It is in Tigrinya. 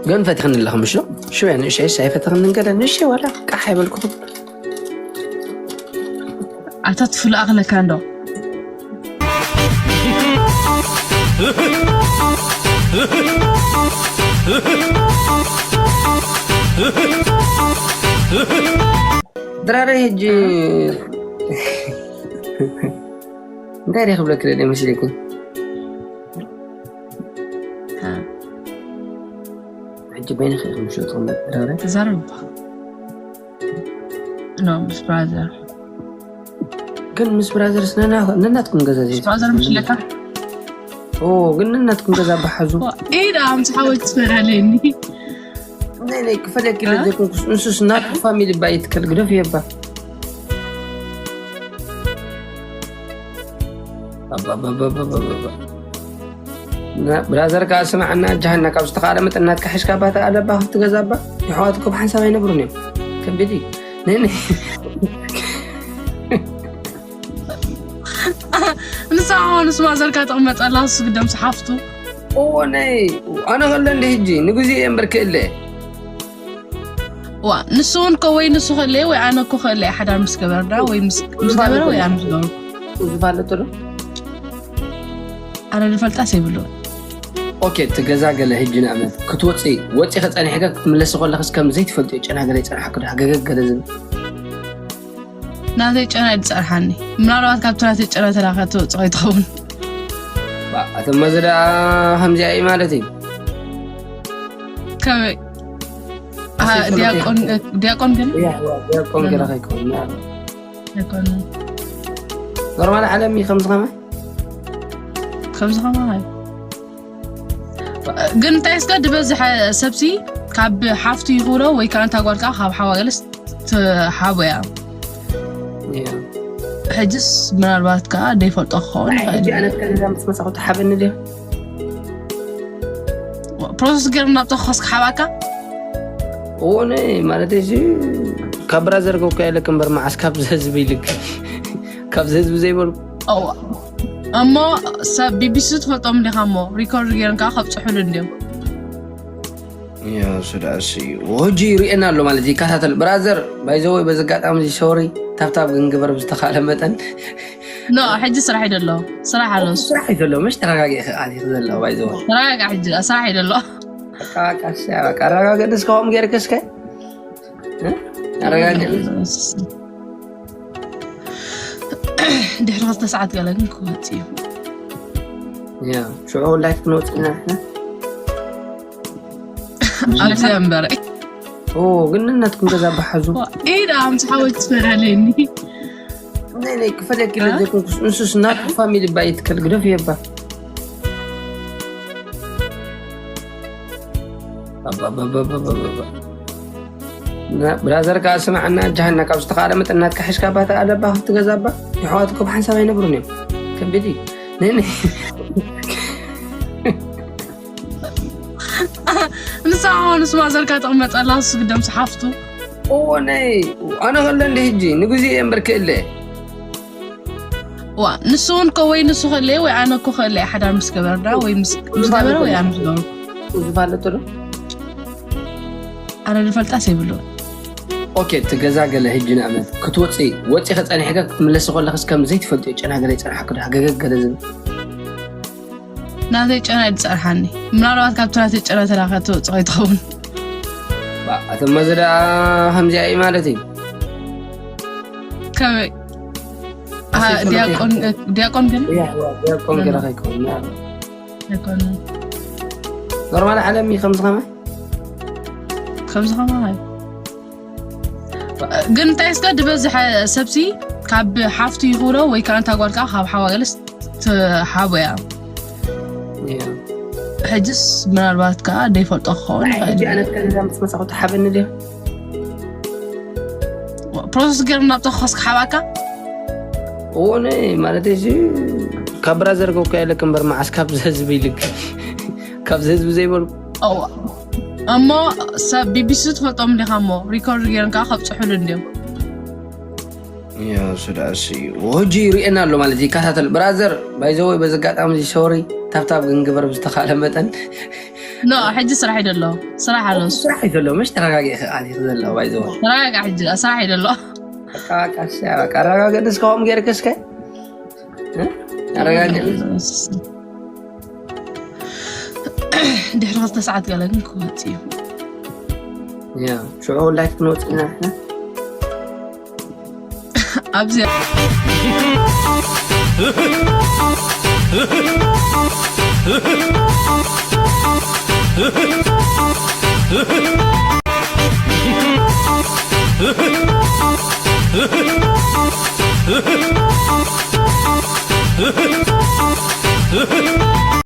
ግን ፈቲኽኒ ኣለኹም ምሽ ዶ? ሽወያ ንእሸ ሻይ ፈቲኽኒ ገለ ንእሸ ዋላ ቃሕ ኣይበልኩኹም። ኣታ ትፍሉ ኣኽለካ እንዶ ድራረ ሕጂ እንታይ ደ ክብለክ ደለ መስለኪ? ሕጂ በይንኺ ኢኹም ሽወጥ ቅመጥ ድራረ ተዛረብ እባ። ኖ ምስ ብራዘር ግን ምስ ብራዘርስ ነናትኩም ገዛ ዘይ ብራዘር ምስለካ ኦ ግን ነናትኩም ገዛ ባሓዙ ኢዳ ኣምስ ሓወት ትፈላለየኒ ናይ ናይ ክፈለኪ ለዘይኮንኩስ እንሱስ ናቱ ፋሚሊ ባይት ከልግደፍ የባ ብራዘር ከዓ ስማዕና ጃሃና ካብ ዝተኻለ መጠን ናትካ ሒዝካ ባታ ኣለባ ክፍቲ ገዛባ ይሕዋትኮ ብሓንሳብ ኣይነብሩን እዮም ከቢድ እዩ ነኒ ንሳ ንስ ማዘርካ ተቕመጠላ ንሱ ግደም ሰሓፍቱ እዎ ናይ ኣነ ከለ እንደ ሕጂ ንግዜ እየ እምበር ክእለ ዋ ንሱ እውን ኮ ወይ ንሱ ክእለ ወይ ኣነ ኮ ክእለ ሓዳር ምስ ገበርና ወይ ምስ ምስ ገበረ ወይ ኣነ ምስ ገበርኩ ዝፋለጡ ዶ ኣነ ዝፈልጣስ የብሉ ኦኬ እቲ ገዛ ገለ ሕጂ ንኣብነት ክትወፂ ወፂ ከፀኒሕካ ክትምለስ ከለክስ ከም ዘይትፈልጡ ጨና ገለ ይፀናሓ ክዳ ገገግ ገለ ዝብል ናተይ ጨና ይፀርሓኒ ምናልባት ካብቲ ናተይ ጨና ተላኸ ትወፅኦ ይትኸውን ኣተመዚ ደኣ ከምዚኣ እዩ ማለት እዩ ከመይ ዲያቆን ግን ዲያቆን ገለ ከይከውን ኖርማል ዓለም እዩ ከምዚ ከማይ ከምዚ ከማይ ግን እንታይ እስከ ዝበዝሐ ሰብሲ ካብ ሓፍቱ ይኽብሮ ወይ ከዓ እንታ ጓል ከዓ ካብ ሓዋ ገለስ ትሓቦ እያ ሕጅስ ምናልባት ከዓ ደይፈልጦ ክኸውን ይኽእል ሕጂ ኣነ ከዛ ምስ መሳኹ ትሓበኒ ድያ ፕሮሰስ ገይሩ ናብ ተኸስ ክሓባካ እዎነ ማለት እዚ ካብ ብራዘር ገውካ የለክ እምበር መዓስ ካብ ህዝቢ ኢልክ ካብ ህዝቢ ዘይበልኩ እሞ ሰብ ቢቢሲ ትፈልጦም እንዲኻ እሞ ሪኮርድ ገይሮም ከዓ ከብፅሑሉ እንዲዮም ስዳሲ ሕጂ ይርእየና ኣሎ ማለት ይከታተል ብራዘር ባይዘወይ በዚ ኣጋጣሚ እዚ ሶሪ ታብታብ ግን ግበር ብዝተኻለ መጠን ኖ ሕጂ ስራሕ ይደሎ ስራሕ ኣሎ ስራሕ ይደሎ መሽ ተረጋጊ ክኣት ዘሎ ባይዘወይ ተረጋጋ ሕጂ ስራሕ ይደሎ ኣረጋገጥ እስከ ከምኡ ገይርክ እስከ ኣረጋገጥ ድሕሪ ክልተ ሰዓት ገለ ግን ክወፅ እዩ ሽዑ ላይፍ ክንወፅእ ኢና ንሕና ኣብዚ እምበር ግን ነናትኩም ገዛ ባሓዙ ኢዳ ኣምስ ሓወት ትፈላለየኒ ናይ ናይ ክፈለኪ ለዘይኮንኩስ እንሱስ ናቱ ፋሚሊ ባይት ከልግደፍ የባ ብራዘር ከዓ ስማዕና ጃሃና ካብ ዝተኻለ መጠን ናትካ ሒዝካ ባታ ኣለባ ክፍቲ ገዛባ የሕዋትኮ ብሓንሳብ ኣይነብሩን እዮም ከቢድ እዩ ነኒ ንሳ ንስ ማዘርካ ተቕመጠላ ንሱ ግደም ሰሓፍቱ እዎ ናይ ኣነ ከለ እንደ ሕጂ ንግዜ እየ እምበር ክእለ ዋ ንሱ እውን ኮ ወይ ንሱ ክእለ ወይ ኣነ ኮ ክእለ ሓዳር ምስ ገበርና ወይ ምስ ገበረ ወይ ኣነ ምስ ገበርኩ ዝፋለጡ ዶ ኣነ ዝፈልጣስ የብሉ ኦኬ እቲ ገዛ ገለ ሕጂ ንኣብነት ክትወፂ ወፂ ከፀኒሕካ ክትምለስ ከለክስ ከም ዘይትፈልጡ ጨና ገለ ይፀናሓኩ ዳ ገገግ ገለ ዝብል ናተይ ጨና እዩ ዝፀርሓኒ ምናልባት ካብቲ ናተይ ጨና ተላኸ ትወፅኦ ይትኸውን ኣተመዚ ደኣ ከምዚኣ እዩ ማለት እዩ ከመይ ዲያቆን ግን ዲያቆን ገለ ከይከውን ኖርማል ዓለም እዩ ከምዚ ከማይ ከምዚ ከማይ ግን እንታይ እስከ ዝበዝሐ ሰብሲ ካብ ሓፍቱ ይኽብሮ ወይ ከዓ እንታ ጓል ከዓ ካብ ሓዋ ገለስ ትሓቦ እያ ሕጅስ ምናልባት ከዓ ደይፈልጦ ክኸውን ይኽእል ሕጂ ኣነ ከዛ ምስ መሳኹ ትሓበኒ ድያ ፕሮሰስ ገይሩ ናብ ተኸስ ክሓባካ እዎነ ማለት እዚ ካብ ብራዘር ገውካ የለክ እምበር መዓስ ካብ ህዝቢ ኢልክ ካብ ህዝቢ ዘይበልኩ እሞ ሰብ ቢቢሲ ትፈልጦም እንዲኻ እሞ ሪኮርድ ገይሮም ከዓ ከብፅሑሉ እንዲዮም ስዳሲ ሕጂ ይርእየና ኣሎ ማለት ይከታተል ብራዘር ባይዘወይ በዚ ኣጋጣሚ እዚ ሶሪ ታብታብ ግን ግበር ብዝተኻለ መጠን ኖ፣ ሕጂ ስራሕ እዩ ዘሎ። ስራሕ ኣሎ። ስራሕ እዩ ዘሎ። ምሽ ተረጋጊ። ኣሊክ ዘሎ ባይዘው ተረጋጋ። ሕጂ ስራሕ እዩ ዘሎ። በቃ ቀስ በቃ ኣረጋገጥ እስከ ሆም ጌርክ እስከ እ? ኣረጋገጥ። ድሕሪ ክልተ ሰዓት ገለ ግን ክወፅ እዩ። ያ ሽዑ ላይፍ ክንወፅና ኣብዚ